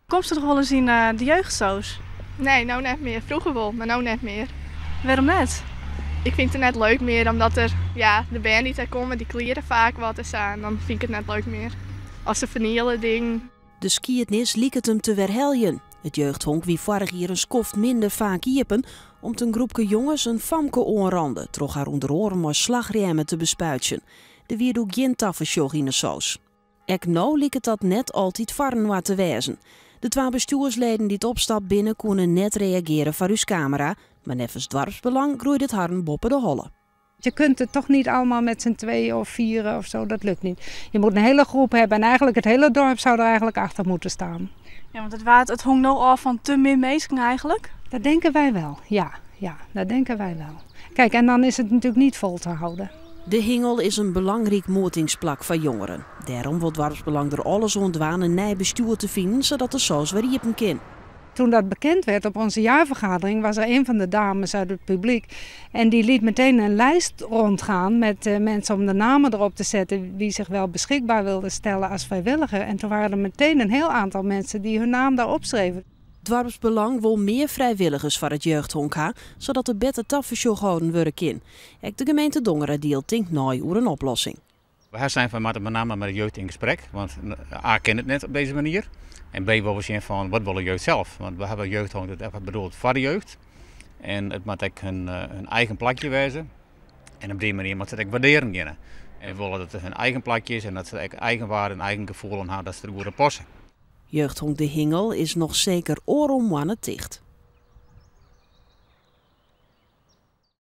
Komst noch wolris yn de jeugdsoos? Nee, no net mear. Froeger wol, mar no net mear. Wêrom net? Ik fyn it net leuk mear, omdat der, ja, de bern dy't dêr komme, dy kliere faak wat en sa. En dan fyn ik it net leuk mear. Of se ferniele dingen. De skiednis liket him te werheljen. It jeugdhonk wie foarich jier in skoft minder faak iepen om't in groepke jonges in famke oanrande troch har ûnder oaren mei slachrjemme te bespuitsjen. Der wie doe gjin tafersjoch yn de soos. Ek no liket dat net altyd foarinoar te wêzen. De twa bestjoersleden dy't opstapt binne koene net reagearje foar ús kamera, mar neffens Doarpsbelang groeit it harren boppe de holle. Je kunt het toch niet allemaal met z'n tweeën of vieren of zo, dat lukt niet. Je moet een hele groep hebben en eigenlijk het hele dorp zou er eigenlijk achter moeten staan. Ja, want it hinget no ôf fan te min minsken eigentlik? Dat denken wij wel, ja, dat denken wij wel. Kijk, en dan is het natuurlijk niet vol te houden. De Hingel is in belangryk moetingsplak foar jongeren. Dêrom wol Doarpsbelang der alles oan dwaan in nij bestjoer te finen, sadat de soos wer iepen kin. Toen dat bekend werd op onze jaarvergadering, was er een van de dames uit het publiek. En die liet meteen een lijst rondgaan met mensen om de namen erop te zetten wie zich wel beschikbaar wilden stellen als vrijwilliger. En toen waren er meteen een heel aantal mensen die hun naam daarop schreven. Doarpsbelang wol mear frijwilligers foar it jeugdhonk ha, sadat der better tafersjoch holden wurde kin. Ek de gemeente Dongeradiel tinkt nei oer in oplossing. Wy seinen fan, moatte met name mei de jeugd yn gesprek, want A kin it net op dizze manier en B wolle we sjen fan wat wol de jeugd sels. Want we hawwe jeugdhonk dat echt bedoeld foar de jeugd en it moat ek hun eigen plakje wêze en op dy manier moatte se it ek wurdearjen kinne. En we wolle dat it hun eigen plakje is en dat se ek eigenwaarde en eigen gefoel ha dat se der goed op passe. Jeugdhonk De Hingel is noch seker oardel moanne ticht.